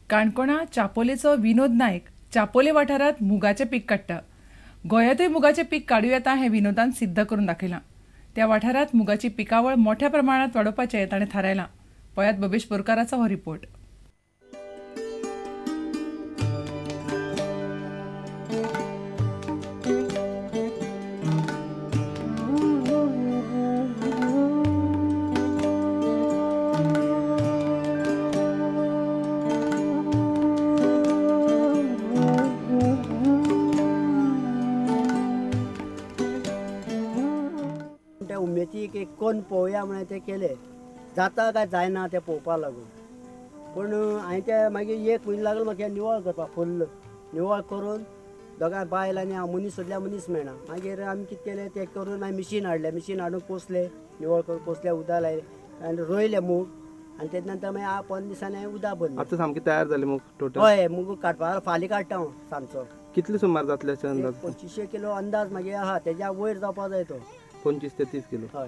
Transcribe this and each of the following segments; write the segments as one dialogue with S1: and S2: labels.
S1: काणकोणा चापोलेचो विनोद नायक चापोले वाठारांत मुगाचें पीक काडटा. गोंयांतूय मुगाचें पीक काडूं येता हें विनोदान सिद्ध करून दाखयलां. त्या वाठारांत मुगाची पिकावळ मोठ्या प्रमाणांत वाडोवपाचें ताणें थारायलां. पळयात बबेश बोरकाराचो हो रिपोर्ट.
S2: उमेदीक एक कोण पळोवया म्हणून ते केले, जाता काय जायना तें पळोवपाक लागून. पूण हांवें ते मागीर एक म्हयनो लागलो म्हाका निवळ करपाक, फुल्ल निवळ करून दोगांय बायल आनी हांव, मनीस सोदल्यार मनीस मेळना. मागीर आमी कितें केलें तें करून मागीर मिशीन हाडलें, मिशीन हाडून कोसलें, निवळ करून कोसलें, उदक लायलें आनी रोयलें मूग. आनी तेजे नंतर मागीर 15 दिसांनी उदक भरलें.
S3: आतां सामकें तयार जालें मूग टोटल?
S2: हय, मूग काडपाक फाल्यां काडटा हांव सांजचो.
S3: कितले सुमार जातले अशें अंदाज?
S2: 2500 किलो अंदाज मागीर आहा, तेज्या वयर जावपाक जाय तो.
S3: 25 ते 30 किलो.
S2: हय.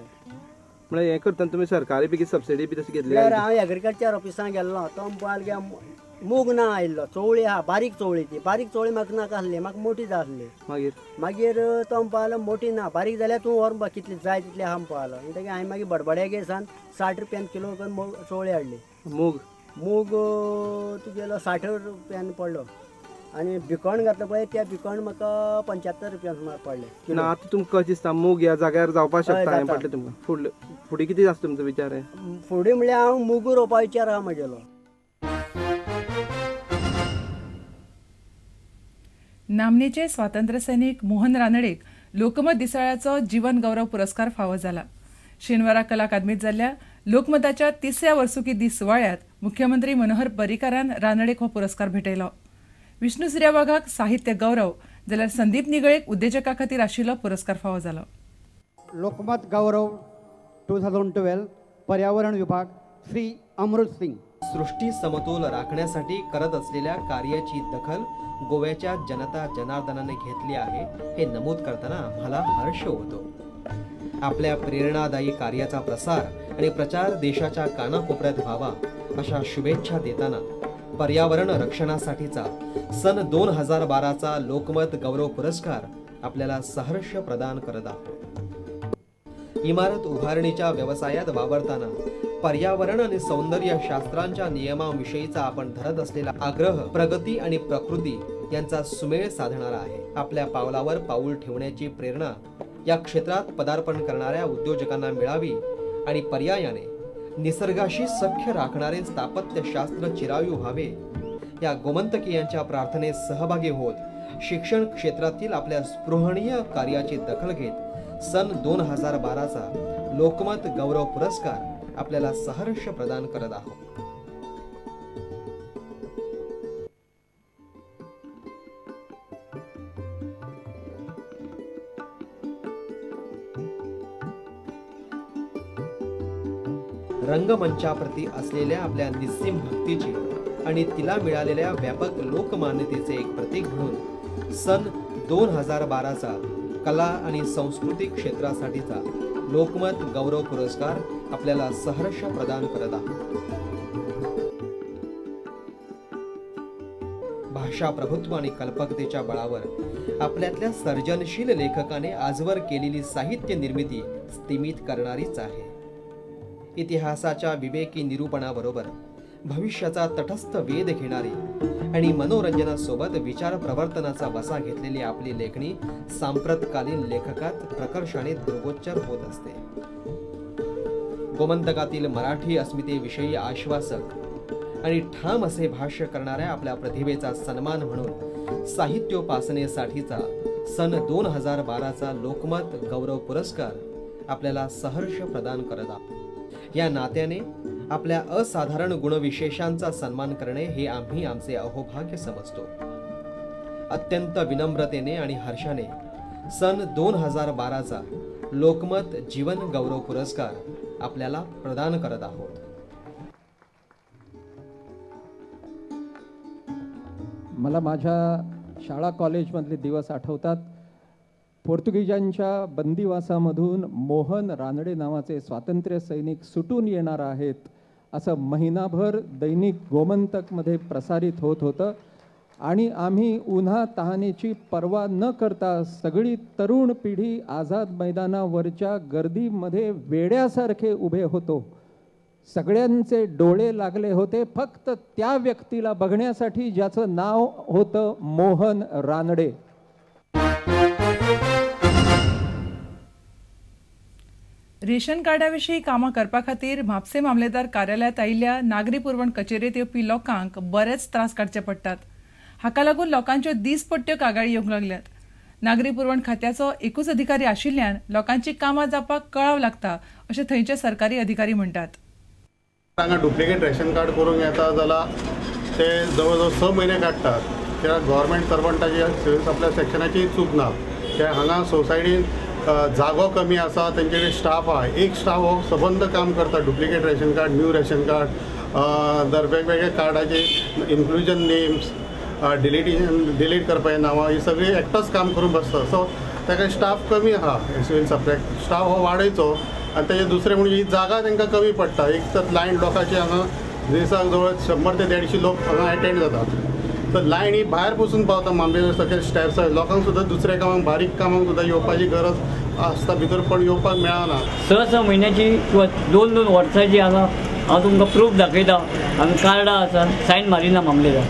S3: म्हळ्यार हें करतना तुमी सरकारी बी सबसिडी बी तशी घेतली?
S2: हांव एग्रीकल्चर ऑफिसांत गेल्लो, तो म्हणपाक लागलो मूग ना आयिल्लो, चवळी आहा, बारीक चवळी, ती बारीक चवळी म्हाका नाका आसली, म्हाका मोठी जाय आसली.
S3: मागीर
S2: मागीर तो म्हणपाक लागलो मोठी ना, बारीक जाल्यार तूं व्हर, कितली जाय तितली आहा म्हणपाक लागलो. म्हणटकीर हांवें मागीर बडबड्यागेर सान 60 रुपयान किलो करून चवळी हाडली.
S3: मूग
S2: मूग तुगेलो 60 रुपयान पडलो. आनी भिकण घातलं पळय, त्या भिकण म्हाका 75 रुपया सुमार पडले.
S3: ना आतां तुमकां कशें दिसता मूग ह्या जाग्यार जावपाक शकता हें पडलें तुमकां? फुडलें फुडें कितें आसा तुमचो विचार?
S2: फुडें म्हणल्यार हांव मूग रोवपा विचार आहा म्हगेलो.
S1: नामनेचे स्वातंत्र्य सैनिक मोहन रानडेक लोकमत दिसाळ्याचो जीवन गौरव पुरस्कार फावो जाला. शेनवारा कला अकादमीत जाल्ल्या लोकमताच्या 3ऱ्या वर्सुकी दीस सुवाळ्यांत मुख्यमंत्री मनोहर पर्रीकारान रानडेक हो पुरस्कार भेटयलो. विष्णू सुर्या वाघाक साहित्य गौरव जाल्यार संदीप निगळेक उद्देजका खातीर आशिल्लो पुरस्कार फावो जालो.
S4: लोकमत गौरव 2012 पर्यावरण विभाग श्री अमृत सिंग.
S5: सृष्टी समतोल राखण्यासाठी करत असलेल्या कार्याची दखल गोव्याच्या जनता जनार्दनाने घेतली आहे हे नमूद करताना आम्हाला हर्ष होतो. आपल्या प्रेरणादायी कार्याचा प्रसार आणि प्रचार देशाच्या कानाकोपऱ्यात व्हावा अशा शुभेच्छा देताना पर्यावरण रक्षणासाठीचा सन 2012चा लोकमत गौरव पुरस्कार आपल्याला सहर्ष प्रदान करत आहोत. इमारत उभारणीच्या व्यवसायात वावरताना पर्यावरण आणि सौंदर्य शास्त्रांच्या नियमांविषयीचा आपण धरत असलेला आग्रह प्रगती आणि प्रकृती यांचा सुमेळ साधणारा आहे. आपल्या पावलावर पाऊल ठेवण्याची प्रेरणा या क्षेत्रात पदार्पण करणाऱ्या उद्योजकांना मिळावी आणि पर्यायाने निसर्गाशी सख्य राखणारे स्थापत्यशास्त्र चिरायू व्हावे या गोमंतकीयांच्या प्रार्थनेत सहभागी होत शिक्षण क्षेत्रातील आपल्या स्पृहणीय कार्याची दखल घेत सन 2012चा लोकमत गौरव पुरस्कार आपल्याला सहर्ष प्रदान करत आहोत. रंगमंचाप्रती असलेल्या आपल्या निस्सीम भक्तीची आणि तिला मिळालेल्या व्यापक लोकमान्यतेचे एक प्रतीक म्हणून सन 2012चा कला आणि सांस्कृतिक क्षेत्रासाठीचा लोकमत गौरव पुरस्कार आपल्याला सहर्ष प्रदान करत आहोत. भाषा प्रभुत्व आणि कल्पकतेच्या बळावर आपल्यातल्या सर्जनशील लेखकाने आजवर केलेली साहित्य निर्मिती स्तिमित करणारीच आहे. इतिहासाच्या विवेकी निरूपणाबरोबर भविष्याचा तटस्थ वेध घेणारी आणि मनोरंजनासोबत विचार प्रवर्तनाचा वसा घेतलेली आपली लेखणी सांप्रतकालीन लेखकात प्रकर्षाने दृगोच्चर होत असते. गोमंतकातील मराठी अस्मितेविषयी आश्वासक आणि ठाम असे भाष्य करणाऱ्या आपल्या प्रतिभेचा सन्मान म्हणून साहित्योपासनेसाठीचा सन 2012चा लोकमत गौरव पुरस्कार आपल्याला सहर्ष प्रदान करत आहोत. या नात्याने आपल्या असाधारण गुणविशेषांचा सन्मान करणे हे आम्ही आमचे अहोभाग्य समजतो. अत्यंत विनम्रतेने आणि हर्षाने सन 2012चा लोकमत जीवन गौरव पुरस्कार आपल्याला प्रदान करत आहोत.
S6: मला माझ्या शाळा कॉलेजमधले दिवस आठवतात. पोर्तुगीजांच्या बंदिवासामधून मोहन रानडे नावाचे स्वातंत्र्य सैनिक सुटून येणार आहेत असं महिनाभर दैनिक गोमंतकमध्ये प्रसारित होत होतं आणि आम्ही उन्हा तहानेची पर्वा न करता सगळी तरुण पिढी आझाद मैदानावरच्या गर्दीमध्ये वेड्यासारखे उभे होतो. सगळ्यांचे डोळे लागले होते फक्त त्या व्यक्तीला बघण्यासाठी ज्याचं नाव होतं मोहन रानडे.
S1: रेशन कार्डा विशीं कामां करपा खातीर म्हापसे मामलेदार कार्यालयांत आयिल्ल्या नागरी पुरवण कचेरेंत येवपी लोकांक बरेच त्रास काडचे पडटात. हाका लागून लोकांच्यो दीसपट्ट्यो कागाळी येवंक लागल्यात. नागरी पुरवण खात्याचो एकूच अधिकारी आशिल्ल्यान लोकांची कामां जावपाक कळाव लागता अशें थंयचे सरकारी अधिकारी म्हणटात.
S7: हांगा डुप्लिकेट रेशन कार्ड करूंक येता जाल्यार ते जवळ जवळ 6 म्हयने काडटात. कित्याक गव्हर्मेंट सर्वंटाची सिवील सप्लाय सेक्शनाची चूक ना. ते हांगा सोसायटीन जागो कमी आसा, तेंचे कडेन स्टाफ आहा, एक स्टाफ हो सबंद काम करता. Duplicate ration card, new ration card, दर वेगवेगळे कार्डाचे इन्क्लुजन नेम्स, डिलीट करपाचे नांवां, ही सगळी एकटोच काम करून बसता. सो ताका स्टाफ कमी आहा, सिवील सप्लाय स्टाफ हो वाडयचो. आनी तेजे दुसरें म्हणजे ही जागा तांकां कमी पडटा. एक तर लायन लोकांची हांगा दिसाक जवळ 100 ते 150 लोक हांगा एटेंड जातात. तर लायन ही भायर पसून पावता. मामलेदार सकयल स्टेप्स आसा, लोकांक सुद्दां दुसऱ्या कामांक बारीक कामांक सुद्दां येवपाची गरज आसता, भितर पण येवपाक मेळना.
S8: 6-6 म्हयन्याची किंवा 2-2 वर्सांची हांगा हांव तुमकां प्रूफ दाखयता. हांगा कार्डां आसा, सायन मारिना मामलेदार.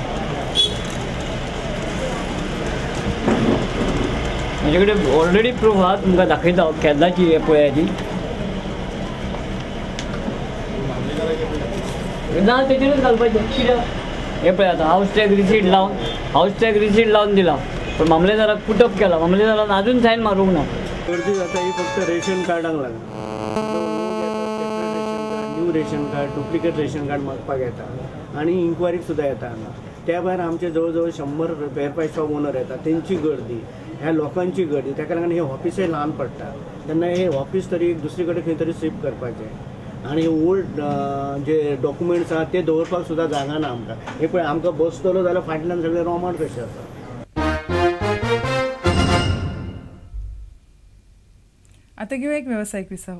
S8: म्हजे कडेन ऑलरेडी प्रूफ आहा, तुमकां दाखयता हांव केन्नाची हें पळयाची ना तेचेरूच घालपाचें कित्याक हें पळय आतां हावस टॅग रिसीट लावन, हावस टॅग रिसीट लावन दिला, पण मामलेदाराक पुटअप केला, मामलेदारान अजून सायन मारूंक ना.
S9: गर्दी जाता ही फक्त रेशन कार्डांक लागून. Separate ration card, new ration card, duplicate ration card मागपाक येता आनी इन्क्वायरीक सुद्दां येता हांगा. त्या भायर आमचे जवळ जवळ 100 वेरपाय शॉप ओनर येता, तेंची गर्दी, ह्या लोकांची गर्दी, ताका लागून हे ऑफिसय ल्हान पडटा. तेन्ना हे ऑफिस तरी एक दुसरी कडेन खंय तरी शिफ्ट करपाचें. आनी ओल्ड जे डॉक्युमेंट्स आहा ते दवरपाक सुद्दां जागा ना आमकां. हे पळय आमकां बसतलो जाल्यार फाटल्यान सगळे रोमाण कशे आसा.
S1: आतां घेवया एक वेवसायीक विसाव.